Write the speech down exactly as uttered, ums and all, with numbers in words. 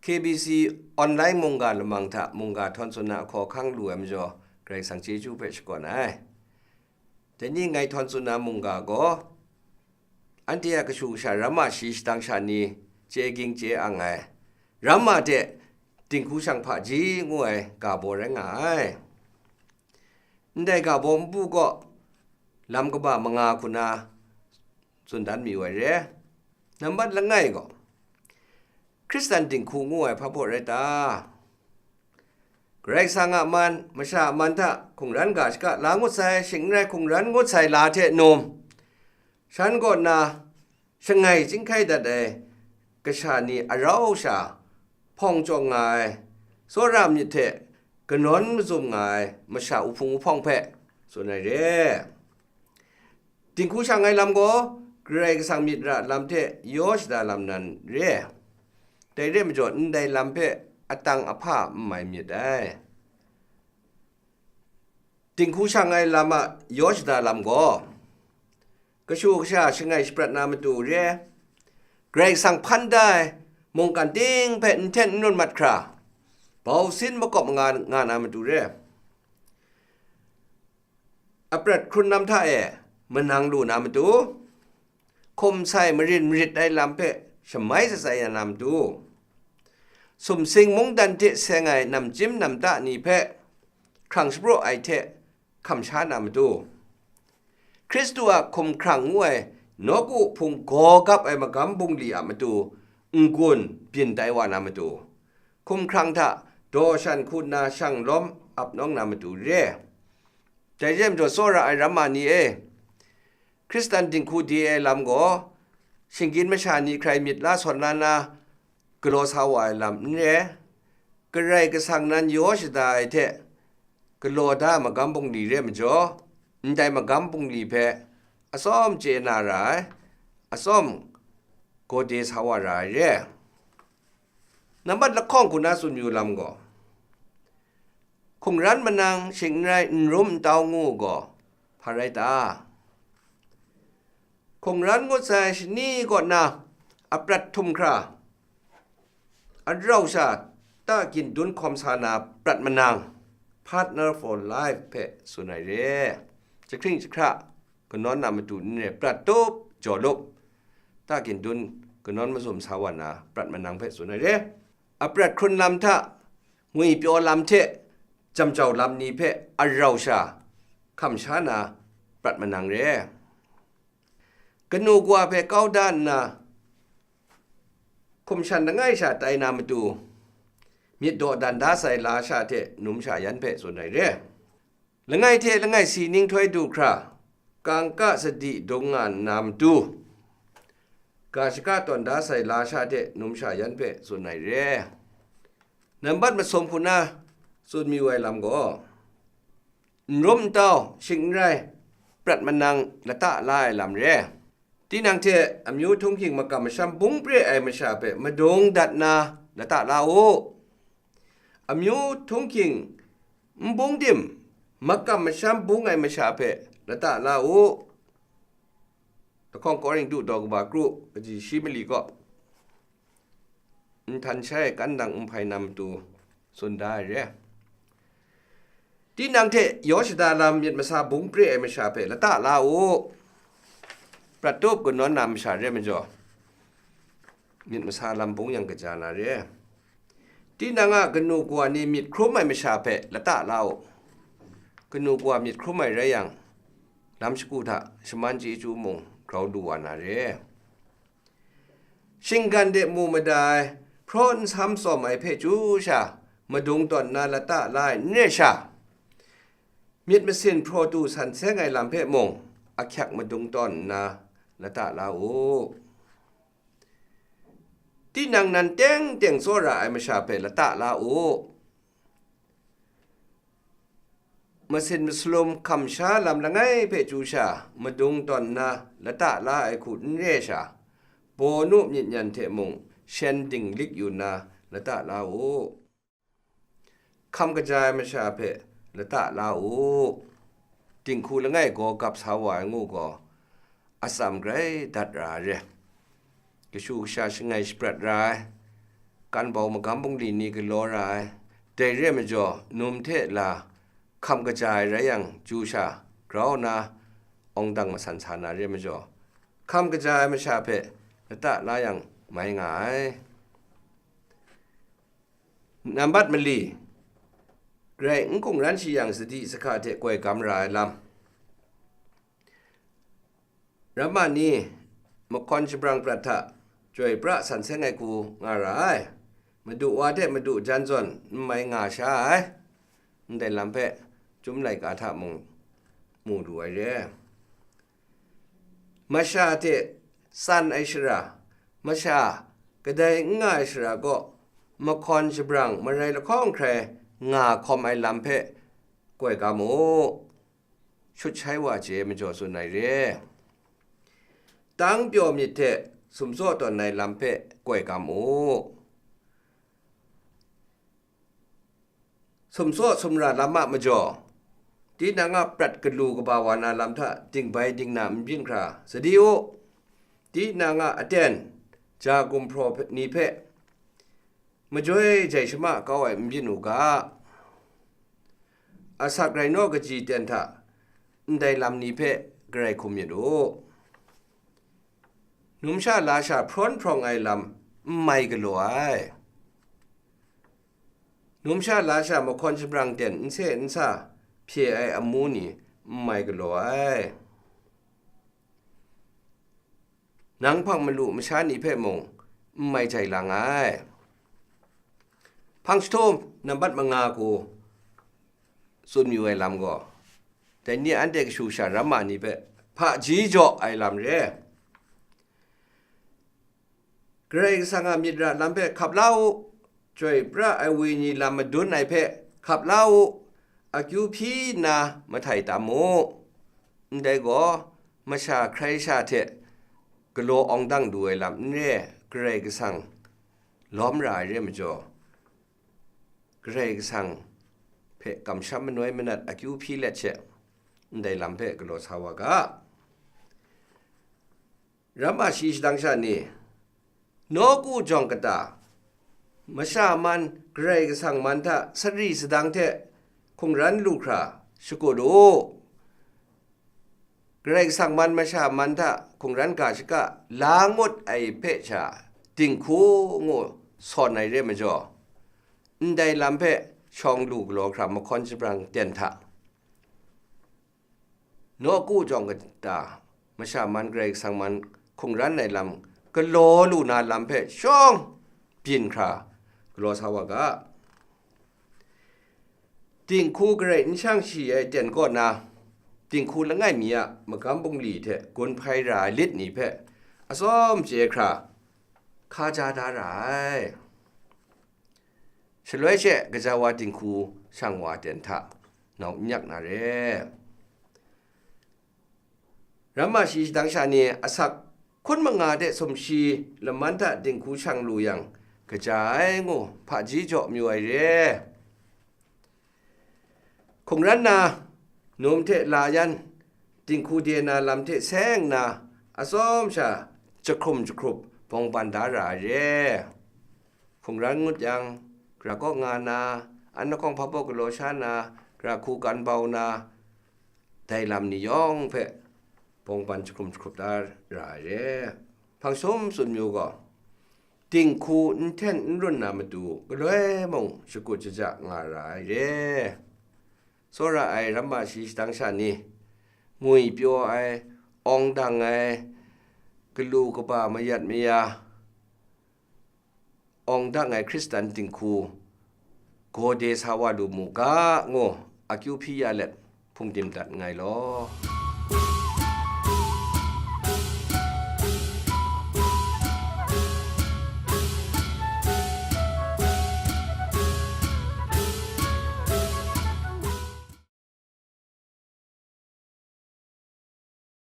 K B C online mungga lamang hta mungga htawn tsun na ahkaw hkang lu ai majaw, Karai Kasang chyeju hpe shakawn ai. Dai ni ngai htawn tsun na mungga gaw, anhte a kashu kasha ramma shi shadang sha ni chye ging chye ang ai, ramma hte dinghku shang hpaji ngu ai ga baw rai nga ai. Ndai ga baw npu kaw lam kaba manga hku na tsun dan mayu ai re. Nambat langai gaw, Hkristan dinghku ngu ai hpa baw rai ta? Karai Kasang a man, masha a man hta hkungran ga shaka la ngut sai, shing n rai hkungran ngut sai la hte num, shan kaw na shangai chyinghkai dat ai kasha ni arau sha hpawng chyawng nga ai, tsawra myit hte kanawn mazum nga ai masha uhpung uhpawng hpe tsun ai re. Dinghku shang ai lam gaw Karai Kasang myit ra lam hte yaw shada lam nan re. Dai re majaw, ndai lam hpe atang ahpa n mai myit dai. Dinghku shang ai lam a yaw shada lam gaw, kashu kasha shangai shaprat na matu re, Karai Kasang hpan da ai mungkan ting hpe n hten n run mat hkra, bau sin makawp nga, nga na matu re, aprat hkrun lam hta e manang lu na matu, hkum sai marin marit ai lam hpe shamai shatsai ya na matu, sumsing mungdan hte seng ai namchyim namta ni hpe hkrang shapraw ai hte hkam sha na matu, Hkristu a hkumhkrang ngu ai nawku hpung gaw gap ai magam bungli a matu n-gun byin tai wa na matu, hkumhkrang hta daw shan hku nna shang lawm ap nawng na matu re. Dai re majaw, tsawra ai ramma ni e, Hkristan dinghku de ai lam gaw, shinggyim masha ni hkrai myit la sawn la na galaw sa wa ai lam n re, Karai Kasang nan yaw shada ai hte galaw da ai magam bungli re majaw, ndai magam bungli hpe atsawm chye na ra ai, atsawm gaw de sa wa ra ai re. Nambat lahkawng hku na tsun yu lam gaw, hkungran manang shing n rai n rum n tau ngu gaw hpa rai ta? Hkungran ngut sai shani kaw na aprat htum hkra, arau sha ta gindun hkawm sa na prat manang, partner for life hpe tsun ai re. Jahkring jahkra kanawn na matu n re, prat tup jaw lup, ta gindun kanawn mazum sa wa na prat manang hpe tsun ai re. Aprat hkrun lam hta ngwipyaw lam hte jamjau lam ni hpe arau sha hkam sha na prat manang re. Kanu kawa hpe kau da nna, hkum shan langai sha tai na matu, myit dawdan da sai la sha hte numsha yan hpe tsun ai re. Langai hte langai si ninghtawi du hkra, kangka sadi dung nga nna matu, ga shaka tawn da sai la sha hte numsha yan hpe tsun ai re. Nambat masum hku na tsun mayu ai lam gaw, n rum n tau, shing n rai, prat manang lata la ai lam re. Tinang hte amyu htunghking makam masham bung pre ai masha hpe madung dat na lata la u. Amyu htunghking n bung dim, makam masham bung ai masha hpe lata la u. Lahkawng Korintu daw kaba kru, kaji shi mali kaw, nhtan shai kan dang nhpai na matu tsun da ai re. Tinang hte yaw shada lam myit masa bung pre ai masha hpe lata la u. Prat tup kanawn na masha re majaw, myit masa lam bung yang kaja na re. Tinang a kanu kawa ni myit hkrum ai masha hpe lata la u. Kanu kawa myit hkrum ai rai yang, lam shagu hta shaman chyeju mung grau lu wa na re. Shinggan de mu mada ai, hpraw nsam tsawm ai hpe chyu sha, madung tawn nna lata la ai n re sha, myit masin hpraw du san seng ai lam hpe mung, ahkyak madung tawn nna lata la u. Tinang nan teng teng tsawra ai masha hpe lata la u. Masin masalum hkam sha lam langai hpe chyu sha, madung tawn nna lata la ai hku n re sha, bawnu myit nyan hte mung shen dinglik yu nna lata la u. Hkam kaja ai masha hpe lata la u. Dinghku langai gaw gap sa wa ai ngu gaw, atsam grai dat ra ai re. Kashu kasha shangai shaprat ra ai, kan bau magam bungli ni galaw ra ai. Dai re ai majaw, num hte la hkam kaja ai rai yang, chyu sha grau nna awng dang masan sa na re ai majaw, hkam kaja ai masha hpe lata la yang mai nga ai. Nambat mali, grai n hkungran shi yang, sadi sahka hte koi gam ra ai lam. Ramma ni mahkawn shabrang prat hta chyoi pra san seng ai hku nga ra ai. Madu wa hte madu jan zawn n mai nga sha ai. Ndai lam hpe Chyum laika hta mung mu lu ai re. Masha hte tsan ai shara, masha kadai n nga ai shara kaw mahkawn shabrang marai lahkawng hkrai nga hkawm ai lam hpe koi ga mu. Shut shai wa chye majaw tsun ai re. Tang pyaw myit hte sumtsaw tawn ai lam hpe koi ga mu. Sumtsaw sumra lam a majaw, tinang a prat galu kaba wa na lam hta dingbai dingna n byin hkra, sadi u, tinang a aten, ja gumhpraw ni hpe majoi jai shama kau ai n byin u ga. Asak rai naw kaji ten hta ndai lam ni hpe garai hkum myit u. Numsha lasha hprawn hprawng ai lam n mai galaw ai. Numsha lasha mahkawn shabrang ten nse nsa hpye ai amu ni n mai galaw ai. Nang hpang malu masha ni hpe mung n mai jai lang ai. Hpang jahtum nambat manga hku tsun yu ai lam gaw, dai ni anhte kashu sha ramma ni hpe hpaji jaw ai lam re. Karai Kasang a myit ra lam hpe hkap la u, chyoi pra ai wenyi lam madun ai hpe hkap la u, akyu hpyi nna mahtai tam mu. Ndai gaw, masha hkrai sha hte galaw awng dang lu ai lam n re, Karai Kasang lawm ra ai re majaw, Karai Kasang hpe kamsham manoi manat akyu hpyi let she, ndai lam hpe galaw sa wa ga. Ramma shi shadang sha ni, nawku jawng kata, masha man Karai Kasang man hta sari sadang hte hkungran lu hkra shakut u. Karai Kasang man masha man hta hkungran ga shaka la ngut ai hpe sha dinghku ngu sawn ai re majaw, ndai lam hpe shawng lu galaw hkra mahkawn shabrang ten hta, nawku jawng kata, masha man Karai Kasang man hkungran ai lam galaw lu na lam hpe shawng byin hkra galaw sa wa ga. Dinghku garai n shang shi ai ten kaw na, dinghku langai mi a magam bungli hte gun hpai ra ai lit ni hpe atsawm chye hkra hkaja da ra ai. Shaloi she gaja wa dinghku shang wa ten hta nau n yak na re. Ramma shi shadang sha ni asak hkun manga de sumshi laman hta dinghku shang lu yang, kaja ai ngu hpaji jaw mayu ai re. Hkungran na, num hte la yan, dinghku de na lam hte seng na, atsawm sha jahkrum jahkrup bawngban da ra ai re. Hkungran ngut yang, gara kaw nga na, an lahkawng hpa baw galaw sha na, gara hku kan bau na, dai lam ni yawng hpe bawngban jahkrum jahkrup da ra ai re. Hpang sum tsun mayu gaw, dinghku n hten n run na matu galoi mung shakut shaja nga ra ai re. Tsawra ai ramma shi shadang sha ni, ngwi pyaw ai, awng dang ai, galu kaba mayat maya, awng dang ai Hkristan dinghku gaw de sa wa lu mu ga, ngu akyu hpyi ya let hpungdim dat nngai law.